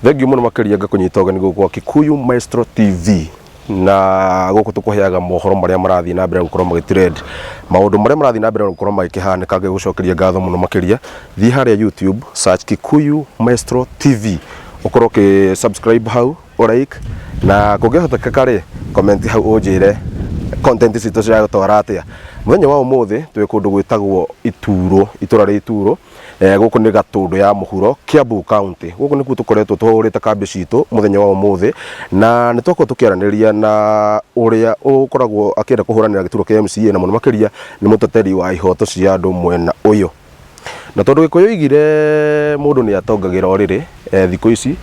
Thengiũ mũno makĩria ngakũnyita ũgeni gũkũ gwa Kikuyu Maestro TV, na gũkũ tũkũheaga mohoro marĩa marathiĩ na mbere gũkorwo magĩtrend, maũndũ marĩa marathiĩ na mbere gũkorwo magĩkĩhanĩka. Ngĩgũcokeria ngatho mũno makĩria, thiĩ harĩa YouTube, search Kikuyu Maestro TV, ũkorwo ũkĩ subscribe hau, ũ like, na kũngĩhotekeka rĩ, comment hau ũnjĩre content citũ ciragũtwara atĩa. Mũthenya wa ũmũthĩ twĩ kũndũ gwĩtagwo Ituro, itũra rĩa Ituro. Gũkũ nĩ Gatũndũ ya mũhuro, Kiambu County. Gũkũ nĩkuo tũkoretwo tũhũrĩte kambĩ citũ mũthenya wa ũmũthĩ, na nĩ twakorwo tũkĩaranĩria na ũrĩa ũkoragwo akĩenda kũhũranĩra gĩturwa kĩa MCA, na mũno makĩria nĩ mũteteri wa ihoto cia andũ mwena ũyũ. Na tondũ Gĩkũyũ oigire mũndũ nĩ atongagĩra ũrĩrĩ, thikũ ici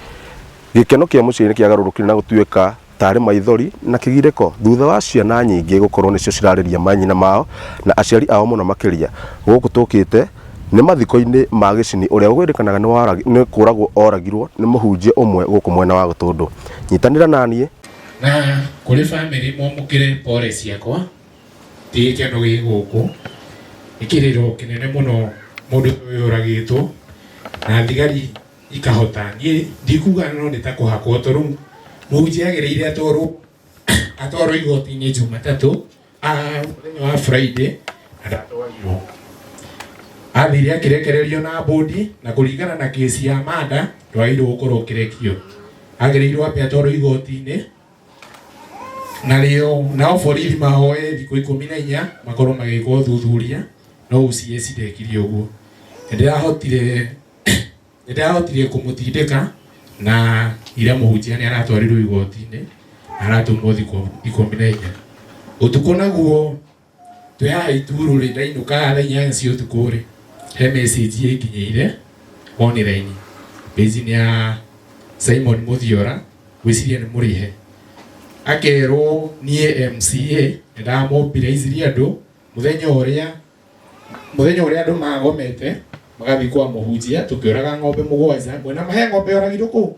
gĩkeno kĩa mũciĩ nĩ kĩagarũrũkire na gũtuĩka tarĩ maithori na kĩgirĩko thutha wa ciana nyingĩ gũkorwo nĩcio cirarĩria manyina mao na aciari ao mũno makĩria. Gũkũ tũkĩte nĩ mathiko-inĩ ma Gĩcini ũrĩa wĩrĩkanaga nĩ kũragwo oragirwo nĩ mũhunjia ũmwe gũkũ mwena wa Gĩtũndũ. Nyitanĩra naniĩ. Na kũrĩ famĩlĩ mwamũkĩre pole ciakwa, ti gĩkeno gĩ gũkũ, nĩ kĩrĩro kĩnene mũno mũndũ ũyũ ũragĩtwo na thigari ikahota. Niĩ ndikuga no nĩ ta kũhakwo, tondũ mũhunjia agĩrĩire atwarwo atwarwo igoti-inĩ Jumatatũ, mũthenya wa Friday, na ndatwarirwo. Athire akĩrekererio na bũndi, na kũringana na kĩsi ya manda ndwagĩrĩirwo gũkorwo ũkĩrekio, agĩrĩirwo ambe atwarwo igoti-inĩ narĩo nao borithi mahoe thikũ 14 makorwo magĩka ũthuthuria, no OCS ndekire ũguo. Nĩndĩrahotire kũmũtindĩka na ira mũhunjia nĩ aratwarirwo igoti-inĩ na aratũmwo thikũ 14. Ũtukũ naguo twĩ haha Ituru rĩ, ndainũka thaa 8 cia ũtukũ rĩ, he message ĩnginyĩire online page-inĩ ya Simon Mũthiora, ngwĩciria nĩ mũrĩhe, akerwo niĩ MCA nĩ ndamobilizirie andũ mũthenya ũrĩa andũ magomete magathiĩ kwa mũhunjia, tũkĩũraga ng'ombe 7. Mwena he ng'ombe yoragirwo kũu,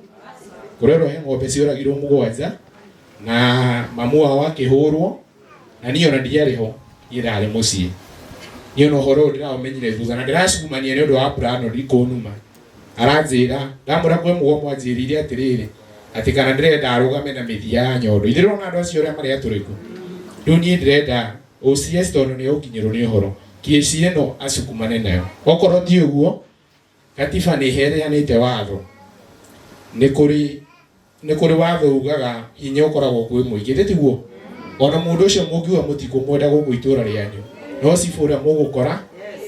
kũrerwo he ng'ombe cioragirwo 7 na mamu wao akĩhũrwo, na niĩ ona ndiarĩ ho, niĩ ndarĩ mũciĩ. Niĩ ona ũhoro ũyũ ndĩraũmenyire thutha, na ndĩracugumania nĩ ũndũ wa Brandon kũnuma. Aranjĩra ndamwĩra kwĩ mũgomo, anjĩrire atĩrĩrĩ, atĩ kana ndĩrenda arũgame na mĩthia ya nyondo. Ithe ndĩrona andũ acio ũrĩa marĩ atũrĩku. Rĩu niĩ ndĩrenda OCS, tondũ nĩ ũkinyĩrwo nĩ ũhoro, kĩci ĩno acukumane nayo. Okorwo ti ũguo, katiba nĩ ĩheanĩte watho, nĩ kũrĩ watho ugaga hinya ũkoragwo kwĩ mũingĩ, ĩndĩ tiguo? Ona mũndũ ũcio mũngiuga mũtikũmwenda gũkũ itũra rĩanyu, no cibũ ũrĩa mũgũkora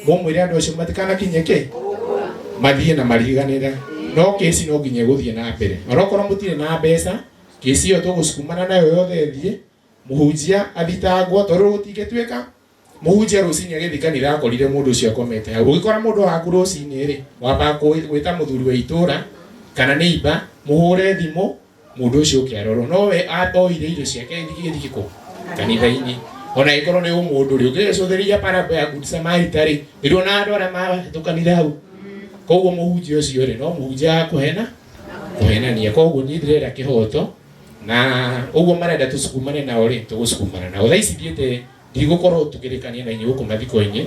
mũmwĩre andũ acio matikanakinye kĩ mathiĩ na mariganĩre, no kĩci no nginya ĩgũthiĩ na mbere. Onokorwo mũtirĩ na mbeca, kĩci ĩyo tũgũcukumana nayo yothe ĩthiĩ, mũhunjia athitangwo, tondũ gũtingĩtuĩka mũhunjia rũcinĩ agĩthiĩ kanitha akorire mũndũ ũcio akomete hau. Ũgĩkora mũndũ waku rũcinĩ rĩ, wambaga gwĩta mũthuri wa itũra kana neighbor, mũhũre thimũ mũndũ ũcio ũke arorwo. No we oire irio ciake gĩthiĩ kũ kanitha-inĩ, ona ĩkorwo nĩ ũmũndũ rĩ, ũngĩgĩcũthĩrĩria parable ya Good Samaritan rĩ, nĩruona andũ arĩa mahĩtũkanire hau. Koguo mũhunjia ũcio rĩ, no mũhunjia wa kũhena kũhenania. Koguo niĩ ndĩrenda kĩhoto, na ũguo marenda tũcukumane nao rĩ, tũgũcukumana nao. Thaa ici thiĩte, ndigũkorwo tũkĩrĩkania na inyuĩ gũkũ mathiko-inĩ,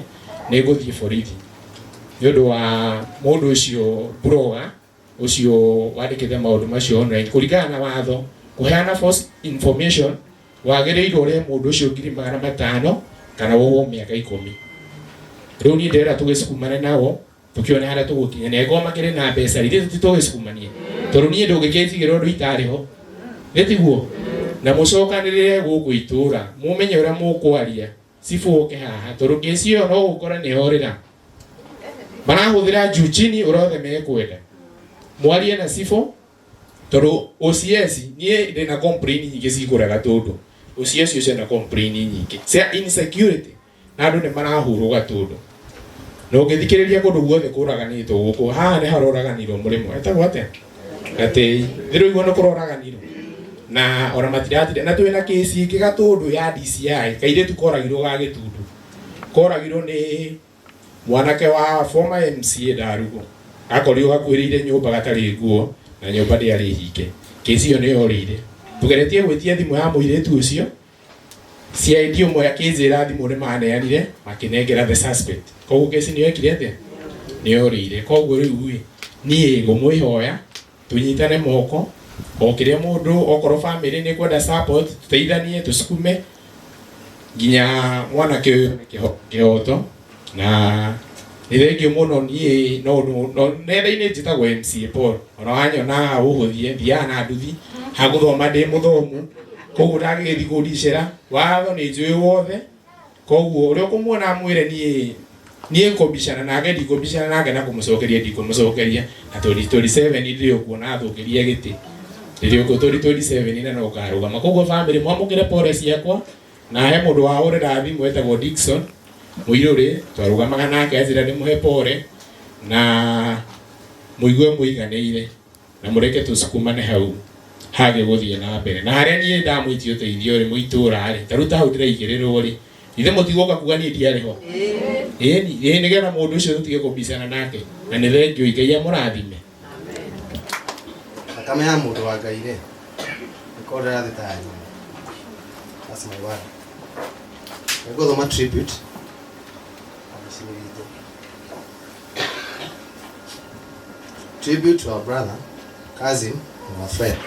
nĩ ngũthiĩ borithi nĩ ũndũ wa mũndũ ũcio blogger ũcio wandĩkĩte maũndũ macio online. Kũringana na watho, kũheana false information wagĩrĩirwo ũrĩhe mũndũ ũcio 500,000 kana wohwo mĩaka 10. Rĩu niĩ ndĩrenda tũgĩcukumane nao, tũkĩone harĩa tũgũkinya. Na angĩkorwo makĩrĩ na mbeca rĩ, ithuĩ tũgĩcukumanie, tondũ niĩ ndũngĩkĩnjigĩra ũndũ itarĩ ho, nĩ tiguo? Na mũcokanĩrĩre gũkũ itũra, mũmenye ũrĩa mũkwaria, cibũ oke haha, tondũ kĩci ĩyo no gũkora nĩ yorĩra, marahũthĩra juu chini ũrĩa othe mekwenda. Mwarie na cibũ, tondũ OCS, niĩ ndĩna complain nyingĩ cikũrĩa Gatũndũ. OCS ũcio ena complain nyingĩ cia insecurity, na andũ nĩ marahũrwo Gatũndũ, na ũngĩthikĩrĩria kũndũ guothe kũraganĩtwo gũkũ haha nĩ haroraganirwo mũrĩmo etagwo atĩa, Gatĩi, ndĩroigua nĩ kũroraganirwo na ona matiratinda. Na twĩna kĩci ĩngĩ Gatũndũ ya DCI, kairĩtu koragirwo ga Gĩtundu, koragirwo nĩ mwanake wa former MCA Ndarugo, akorirwo gakuĩrĩire nyũmba gatarĩ nguo na nyũmba ndĩarĩ hinge. Kĩci ĩyo nĩ yorĩire. Tũgeretie gwĩtia thimũ ya mũirĩtu ũcio, CID ũmwe akĩnjĩra thimũ nĩ maneanire makĩnengera the suspect, koguo kesi nĩ yekire atĩa, nĩ yorĩire. Koguo rĩu ĩ, niĩ ngũmwĩhoya. Tunyitane moko o kiria mundu okorwo family ni kwenda support, tuteithanie, tusukume nginya mwanake ũyũ kĩhoto. Na nĩ thengiũ mũno. Niĩ no nenda-inĩ njĩtagwo MCA Paul, ona wanyona ũhũthie thiaga na nduthi hagũthoma, ndĩ mũthomu, koguo ndangĩgĩthiĩ kũndicĩra watho nĩ njũĩ wothe. Koguo ũrĩa ũkũmuona amwĩre niĩ ngũbicana nake, ndikũbicana nake na kũmũcokeria ndikũmũcokeria, na 2027 ndĩrĩ ũkuona athũkĩria gĩtĩ, ndĩrĩ ũkuo 2027 na no ngarũgama. Koguo family, mwamũkĩre pole ciakwa. Na he mũndũ wahũrĩra thimũ etagwo Dickson Mũirũrĩ, twarũgamaga nake, anjĩra ndĩmũhe pole na mũigue mũiganĩire na mũreke tũsukumane hau hage gũthiĩ na mbere. Na harĩa niĩ ndamwĩtia ũteithio rĩ, mũitũra rĩ, ta rĩu ta hau ndĩraigĩrĩrwo rĩ, ithe mũtigoka kuga niĩ ndiarĩ ho. Ĩni ĩ, nĩgetha mũndũ ũcio tũtige kũbicana nake. Na nĩ thengiũ, Ngai amũrathime. Thakame ya mũndũ wa Ngai rĩ, ĩkorwo ndĩrathiĩ ta ya nyama. That's my word. Nĩngũthoma tribute wa mũciĩ witũ. Tribute to our brother, cousin and our friend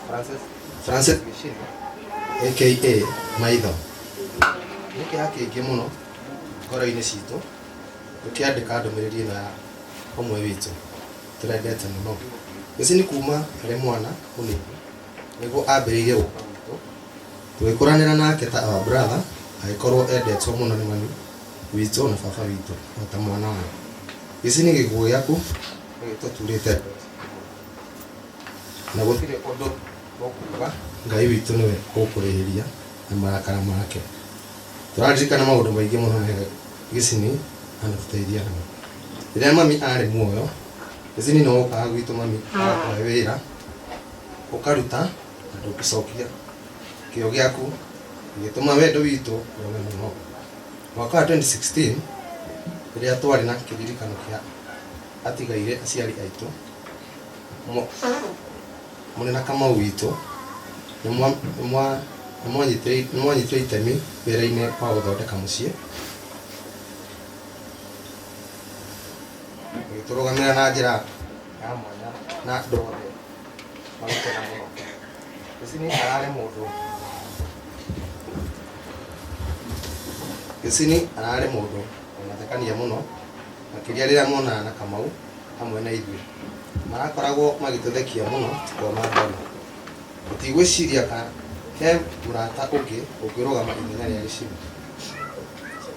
Francis, Francis Gicini, aka Maitho. Nĩ kĩeha kĩingĩ mũno ngoro-inĩ citũ tũkĩandĩka ndũmĩrĩri ĩno ya ũmwe witũ tũrendete mũno. Gĩcini kuma arĩ mwana mũnini nĩguo ambĩrĩirie gũka gwitũ, tũgĩkũranĩra nake ta our brother, agĩkorwo endetwo mũno nĩ mami witũ na baba witũ o ta mwana wao. Gĩcini, gĩkuũ gĩaku nĩgĩtũturĩte ngoro na gũtirĩ ũndũ tũkuga. Ngai witũ nĩwe ũkũrĩhĩria na marakara make. Tũraririkana maũndũ maingĩ mũno mega Gĩcini anatũteithia namo. Rĩrĩa mami arĩ muoyo, Gĩcini nĩ wokaga gwitũ, mami agakũhe wĩra ũkaruta na ndũngĩcokia. Kĩo gĩaku gĩgĩtũma wendo witũ ũrũme mũno. Mwaka wa 2016, rĩrĩa twarĩ na kĩririkano kĩa atigaire aciari aitũ, mũrĩ na Kamau witũ nĩ mwanyitire itemi wĩra-inĩ wa gũthondeka mũciĩ, mũgĩtũrũgamĩrĩra na njĩra ya mwanya na andũ othe magĩkena mũno. Gĩcini ararĩ mũndũ Gĩcini ararĩ mũndũ ũmathekania mũno, makĩria rĩrĩa monana na Kamau hamwe na ithuĩ. Marakoragwo magĩtũthekia mũno tũkoma mbaru. Tũtigwĩciria kana he mũrata ũngĩ ũngĩrũgama ithenya rĩa Gĩcini.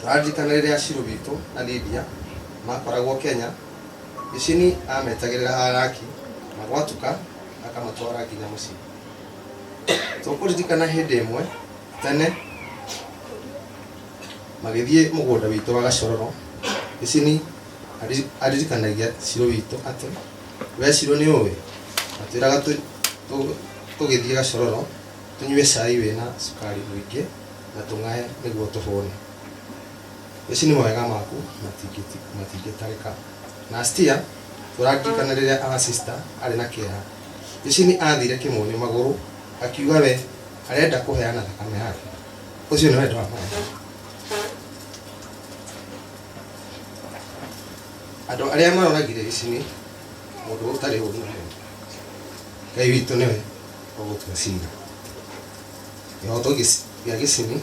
Tũraririkana rĩrĩa Shiro witũ na Lydia makoragwo Kenya, Gĩcini ametagĩrĩra haraki na gwatuka akamatwara nginya mũciĩ. Tũkũririkana hĩndĩ ĩmwe tene magĩthiĩ mũgũnda witũ wa Gacororo, Gĩcini aririkanagia Shiro witũ atĩ, "We Shiro, nĩ ũĩ matwĩraga tũgĩthiĩ Gacororo tũnyue cai wĩna cukari mũingĩ na tũng'ae nĩguo tũhũne." Gĩcini, mawega maku matingĩtarĩka. Last year tũraririkana rĩrĩa our sister arĩ na kĩeha, Gĩcini athire kĩmonyo magũrũ akiuga we arenda kũheana thakame yake. Ũcio nĩ wendo wa ma. Andũ arĩa maroragire Gĩcini, mũndũ ũtarĩ ũru na Ngai witũ nĩwe ũgũtua cira. Kĩhoto gĩa Gĩcini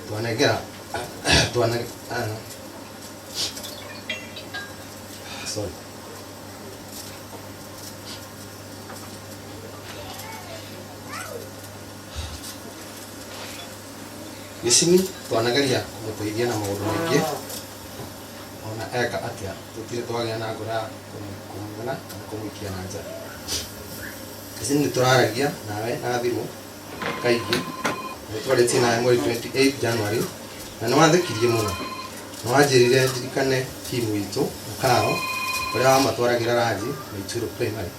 twanengera twana ah, sorry. Gĩcini twanageria kũmũteithia na maũndũ maingĩ, ona eka atĩa tũtirĩ twagĩa na ngoro ya kũmũmena kana kũmũikia na nja. Gĩcini, nĩ tũraragia nawe na thimũ kaingĩ na nĩ twarĩtie nawe mweri 28 January na nĩ wathekirie mũno. Nĩ wanjĩrire ndirikane timu itũ na Karo ũrĩa wamatwaragĩra ranji na Ituro Primary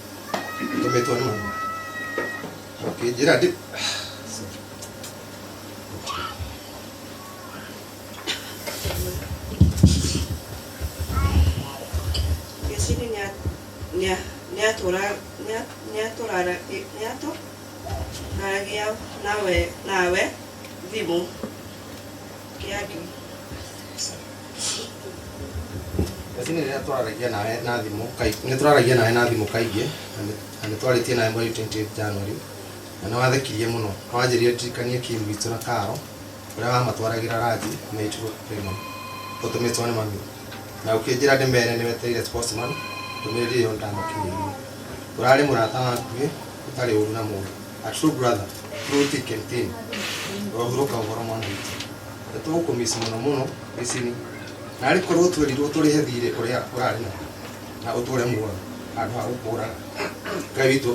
tũmĩtwo nĩ mami. Ũkĩnjĩra ndĩ sorry. Gĩcini nĩatũraragia nawe thimũ kĩangĩ. Gĩcini rĩrĩa twararagia nawe na thimũ nĩ twararagia nawe na thimũ kaingĩ na nĩ twarĩtie nawe mweri 28 January na nĩ wathekirie mũno. Nĩ wanjĩrire ndirikanie Kim witũ na Karo ũrĩa wamatwaragĩra ranji Metro Raymond ũtũmĩtwo nĩ mami na ũkĩnjĩra ndĩmere nĩ wetereire sportsman ndũmĩrĩri ĩyo ndamakinyĩirie. Ũrarĩ mũrata wa hakuhĩ ũtarĩ ũru na mũndũ. A true brother through thick and thin. Ũrohurũka ũhoro mwana witũ. Nĩ tũgũkũmiss mũno mũno Gĩcini. Naarĩ korwo twerirwo tũrĩhe thiirĩ ũrĩa ũrarĩ naguo na ũtũũre muoyo handũ ha gũkũũraga. Ngai witũ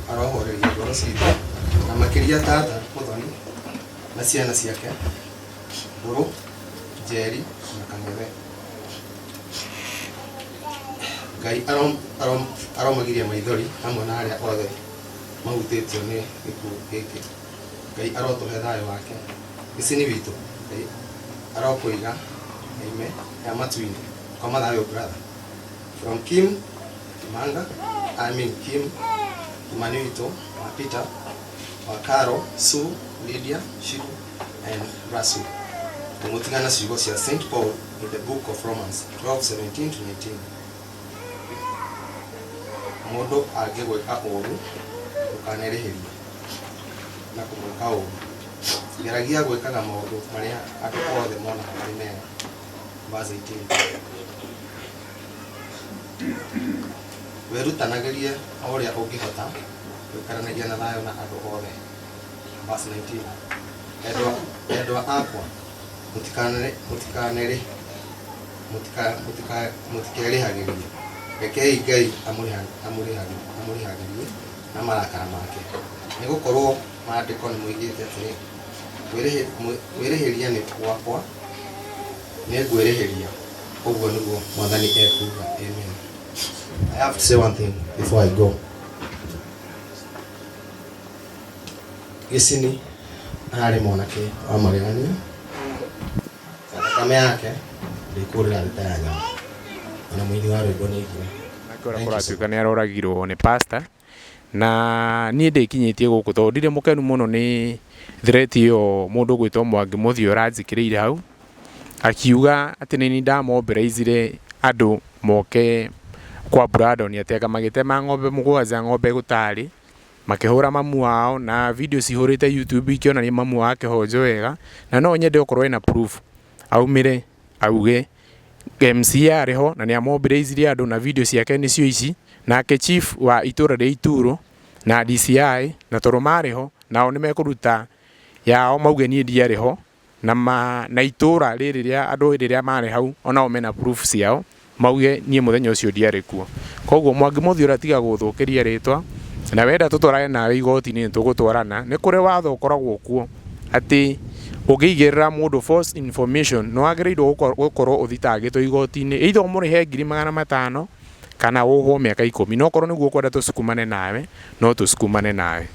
arohooreria ngoro ciitũ, na makĩria tata Mũthoni na ciana ciake, Mbũrũ, Njeri na Kang'ethe. Ngai aromagiria maithori hamwe na arĩa othe mahutĩtio nĩ gĩkuũ gĩkĩ. Ngai arotũhe thayũ wake. Gĩcini witũ, Ngai arokũiga aime ya matu-inĩ. Koma thayũ brother. From Kim Kimanga, I mean Kim Kimani witũ, wa Peter, wa Caro, Sue, Lydia, Shiru and Rasu. Ngũmũtiga na ciugo cia St Paul in the book of Romans 12:17 to 19. Mũndũ angĩgwĩka ũũru, ndũkanerĩhĩrie na kũmwĩka ũũru. Geragia gwĩkaga maũndũ marĩa andũ othe monaga marĩ mega. Verse 18. Wĩrutanagĩrie o ũrĩa ũngĩhota gũikaranagia na thayũ na andũ othe. Verse 19. Endwa, endwa akwa, mũtikanere, mũtikerĩhagĩrie. Rekei Ngai amũrĩhagĩrie na marakara make. Nĩ gũkorwo maandĩko nĩ moigĩte atĩrĩ, Kwĩrĩhĩria nĩ gwakwa, nĩ ngwĩrĩhĩria, ũguo nĩguo Mwathani ekuuga. Amen. I have to say one thing before I go. Gĩcini ararĩ mwanake wa magegania na thakame yake ndĩkũrĩra thĩ ta ya nyama. Ona mũini wa rwĩmbo nĩaigire. Nake ũrĩa kũratuĩka nĩ aroragirwo nĩ pastor na niĩ ndĩkinyĩtie gũkũ tondũ ndirĩ mũkenu mũno nĩ threat ĩyo mũndũ ũgwĩtwo Mwangi Mũthia ũranjĩkĩrĩire hau akiuga atĩ nĩ niĩ ndamobilizire andũ moke kwa Brandon atĩ anga magĩtema ng'ombe mũgwanja ng'ombe gũtarĩ makĩhũra mamu wao na video cihũrĩte YouTube ikĩonania mamu wao akĩhonjwo wega na no nyende okorwo ena proof aumĩre auge MCA arĩ ho na nĩ amobilizire andũ na video ciake nĩcio ici nake chief wa itũra rĩa Ituro na DCI na tondũ marĩ ho nao nĩ mekũruta yao mauge niĩ ndiarĩ ho na ma, na itũra rĩrĩ rĩa andũ rĩrĩa marĩ hau onao mena proof ciao mauge niĩ mũthenya ũcio ndiarĩ kuo. Koguo Mwangi Mũthiora tiga gũthũkĩria rĩtwa na wenda tũtwarane nawe igoti-inĩ nĩ tũgũtwarana. Nĩ kũrĩ watho ũkoragwo kuo atĩ ũngĩigĩrĩra mũndũ false information nĩ wagĩrĩirwo gũkorwo ũthitangĩtwo igoti-inĩ either ũmũrĩhe 500,000 kana wohwo mĩaka 10. No okorwo nĩguo ũkwenda tũcukumane nawe no tũcukumane nawe.